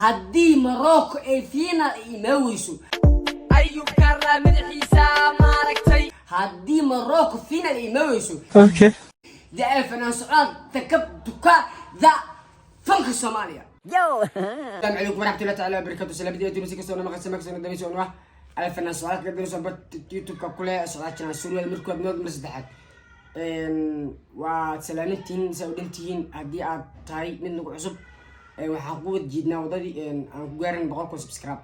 Haddii Morocco ay final ay imaan weyso, Ayub Karla madaxiisa maaragtay. Haddii Morocco final ay imaan weyso, Okay. the Alfanaan Socdaal takab duka the fanka Soomaaliya. Asalaamu calaykum waraxmatullahi taala wabarakatu. Salaamadi adduun si kastoo maqal sama kasoo dambayso oo ah Alfanaan Socdaal kaga danayso bart YouTube-ka kule Socdaal channel surwal markood nood mar saddexaad. Waad salaamantihiin, saa u dhantihiin. Haddii aad tahay mid nagu cusub, waxaan ku wada jiidnaa wadadii aan ku gaarin 100,000 subscribe.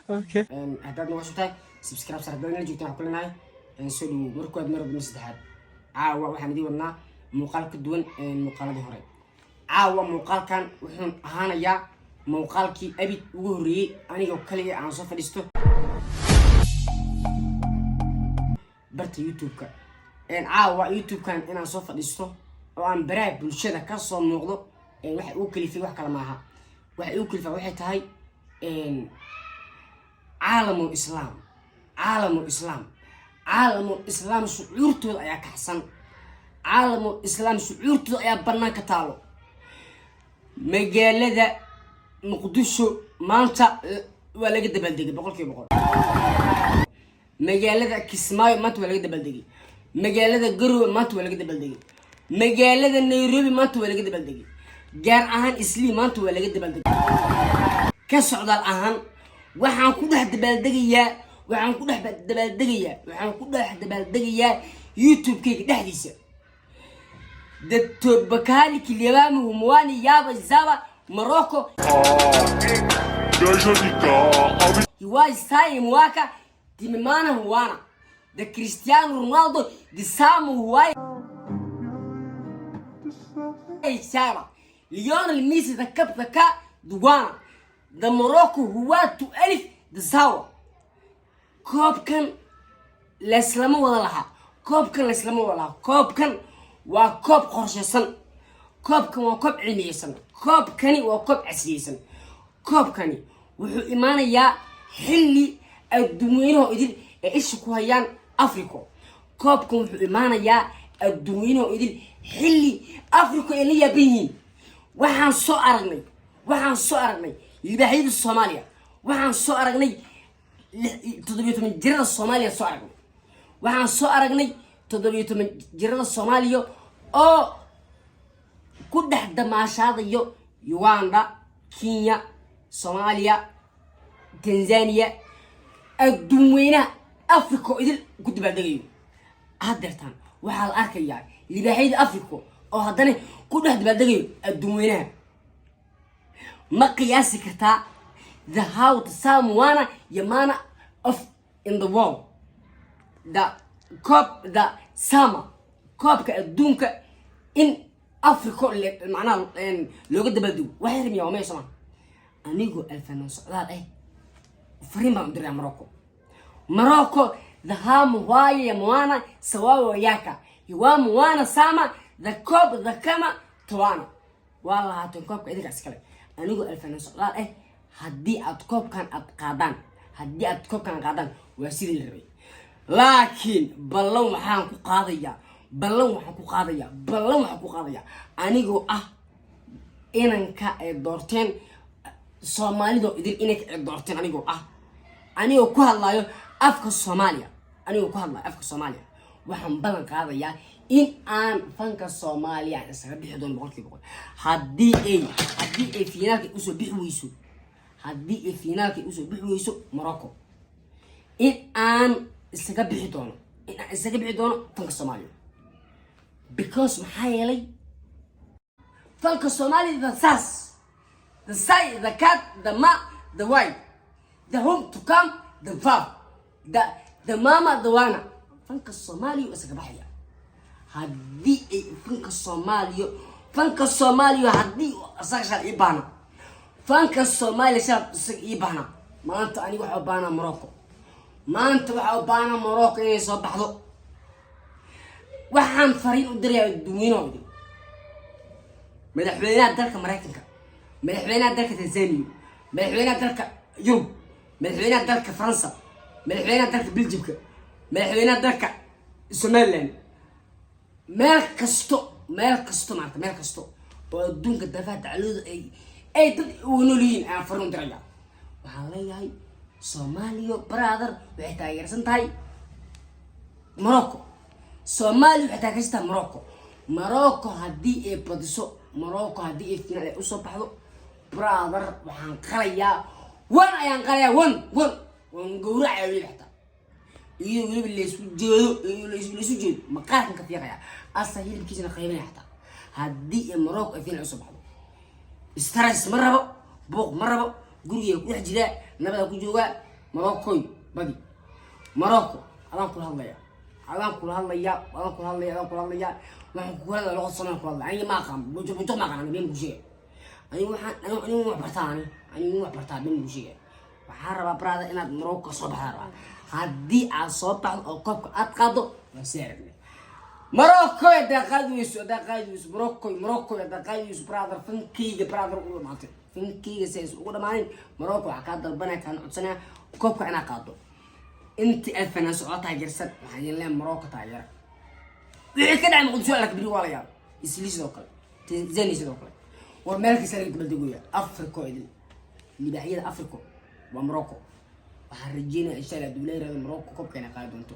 Okay. Haddaad nagu cusub tahay, subscribe sar. Haddaad nala joogtaan, waxaan ku leenahay soo dhawow markood mar saddexaad. Caawa waxaan idiin wadnaa muuqaal ka duwan muuqaaladii hore. Caawa muuqaalkan wuxuu ahaanayaa muuqaalkii abid ugu horreeyey anigoo kaliya aan soo fadhiisto barta YouTube-ka. Caawa YouTube-kan inaan soo fadhiisto oo aan baraha bulshada ka soo muuqdo, waxa igu kalifay wax kale maaha. Waxa igu kalifay waxay tahay caalamul Islaam, caalamul Islaam, caalamul Islaam shucuurtooda ayaa kaxsan. Caalamul Islaam shucuurtooda ayaa bannaan ka taalo. Magaalada Muqdisho maanta waa laga dabaaldegay 100%. Magaalada Kismaayo maanta waa laga dabaaldegay. Magaalada Garowe maanta waa laga dabaaldegay. Magaalada Nairobi maanta waa laga dabaaldegay, gaar ahaan Islii maanta waa laga dabaaldegay. Ka socdaal ahaan waxaan ku dhex dabaaldegayaa, waxaan ku dhex dabaaldegayaa, waxaan ku dhex dabaaldegayaa YouTube-kayga dhexdiisa. Datobakali kiliyabami humwani yaba zaba Morocco hiwai sai mwaka timimana huwana the Cristiano Ronaldo the samu huwai saba Lionel Messi the cup the ka duwana the Morocco huwa 12 the sawa. Koobkan layslama wada lahaa, koobkan layslama wada lahaa. Koobkan waa koob qorshaysan, koobkan waa koob cilmiyeysan, koobkani waa koob casriyeysan. Koobkani wuxuu imaanayaa xilli adduunweynaho idil ee isha ku hayaan Africo. Koobkan wuxuu imaanayaa adduunweynaho idil xilli Africo ay la yaaban yihiin. Waxaan soo aragnay, waxaan soo aragnay libaaxyada Soomaaliya. Waxaan soo aragnay 17 jirada Soomaaliya soo aragnay. Waxaan soo aragnay 17 jirada Soomaaliya oo ku dhex damaashaadayo Uganda, Kenya, Soomaaliya, Tanzania, adduun weynaha Africa oo idil ku dabaaldegayo. Haddeertaan waxaa la arkayaa libaaxyada Africa oo haddana ku dhex dabaaldegayo adduun weynaha. Ma qiyaasi kartaa the how the samuana yamana of in the world, the coob the summer, koobka adduunka in Africa macnaha looga dabaaldego? Waxay ramiyaa waa maya soma. Anigoo Alfanaan Socdaal ah, fariin baan u dirayaa Morocco. Morocco the hamu waye mwana sawawa yaka hiwamu wana sama the coob the kama towana waa lahaateen koobka idinka iskale. Anigoo Alfanaan Socdaal ah, haddii aad koobkan aad qaadaan, haddii aad koobkan qaadaan, waa sidii la rabay. Laakiin ballan waxaan ku qaadayaa, ballan waxaan ku qaadayaa, ballan waxaan ku qaadayaa, anigoo ah inanka ay doorteen Soomaalidoo idil, inanka ay doorteen anigoo ah, anigoo ku hadlaayo afka Soomaaliya, anigoo ku hadlaayo afka Soomaaliya, waxaan ballan qaadayaa in aan fanka Soomaaliya aan isaga bixi doono 100% haddii ay finaalka usoo bixi weyso, haddii ay finaalka usoo bixi weyso Morocco, in aan isaga bixi doono, in aan isaga bixi doono fanka Soomaaliya. Because maxaa yeelay fanka Soomaaliya the sas the say the cat the ma the white the home to come the verb the mama the wana fanka Soomaaliya uu isaga baxaya haddii ay fanka Soomaaliya, fanka Soomaaliya haddii isaga shal ii baahna, fanka Soomaaliya shal isaga ii baahna. Maanta aniga waxaa u baahnaa Morocco. Maanta waxaa u baahnaa Morocco inay soo baxdo. Waxaan fariin u dirayaa adduunyahooda: madaxweynaha dalka Maraykanka, madaxweynaha dalka Tanzania, madaxweynaha dalka Yurub, madaxweynaha dalka Faransa, madaxweynaha dalka Beljimka, madaxweynaha dalka Somaliland, meel kasto, meel kasto maarata, meel kasto oo adduunka dafaha daclooda ay Ay dad uga nool yihiin ayaan fariin u diraya. Waxaan leeyahay, Soomaaliya, brother, waxay taageersan tahay Morocco. Soomaaliya waxay taageersan tahay Morocco. Morocco haddii ay badiso, Morocco haddii ay final ay usoo baxdo, brother, waxaan qalayaa wan, ayaan qalayaa wan, wan waan gowracaya weliba, xataa iyadoo weliba laysu jeedo, laysu jeedo maqaarkan ka fiiqaya, asa hilibkiisana qaybinaya, xataa haddii ay Morocco ay final usoo baxdo. Stress ma rabo, buuq ma rabo, guriga ku dhex jiraa, nabadaa ku joogaa. Moroccoy, badi. Morocco, adaan kula hadlaya, adaan kula hadlaya, adaan kula hadlaya, adaan kula hadlaya. Waxaan kula hadlaya luqad Soomaaliya kula hadlaya. Aniga ma aqaan bujo bujo, ma aqaan. Aniga been ku sheegay? Aniga waxaan anigu wax bartaa, anigu wax bartaa, been ku sheegay? Waxaan rabaa, brother, inaad Morocco soo baxdaa rabaa. Haddii aad soo baxdo oo koobka aad qaado, waa sii aragnay. Morocco haddaa qaadi weyso, haddaa qaadi weyso, Morocco, Morocco haddaa qaadi weyso, brother, fankeyga, brother, ugu dhamaatay. Fankeyga si aysan ugu dhamaanin, Morocco waxaa kaa dalbanaya, kaana codsanaya koobka inaad qaado. Inta aad fanaan socdo taageersan, waxaan idin leeyahay, Morocco taageera. Wixii ka dhacay Muqdisho alka beri waa la yaaba, Isli sidoo kale, Tanzania sidoo kale, war meel kasta laga dabaldegoya. Africa oo idil, libaaxyada Africa waa Morocco. Waxaan rajeynaya, insha Allah, hadduu la yirahdo, Morocco koobka inay qaadi doonto.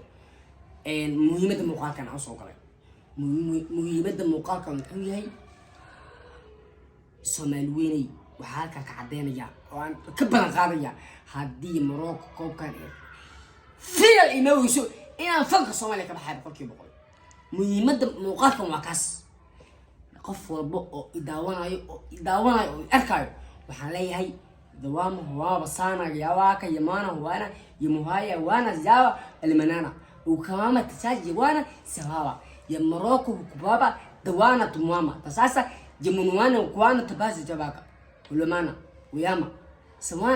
Muhiimadda muuqaalkan aan soo galay, muhiimadda muuqaalkan wuxuu yahay, Soomaali weyney, waxaa halkan ka caddeynaya oo aan ka balan qaadaya, haddii Morocco koobkan ay final ima weyso, inaan fanka Soomaaliya ka baxay 100%. Muhiimadda muuqaalkan waa kaas. Qof walba oo idaawanayo, oo idaawanayo oo i arkaayo, waxaan leeyahay: dawama huwaba sana yawaka yamana huwana yamuhaya wana zawa almanana ukamama tasaji wana sawawa ya Morocco hukubaba dawana tumwama tasasa jamunuwana ukwana tabazi jabaka ulamana uyama sawana.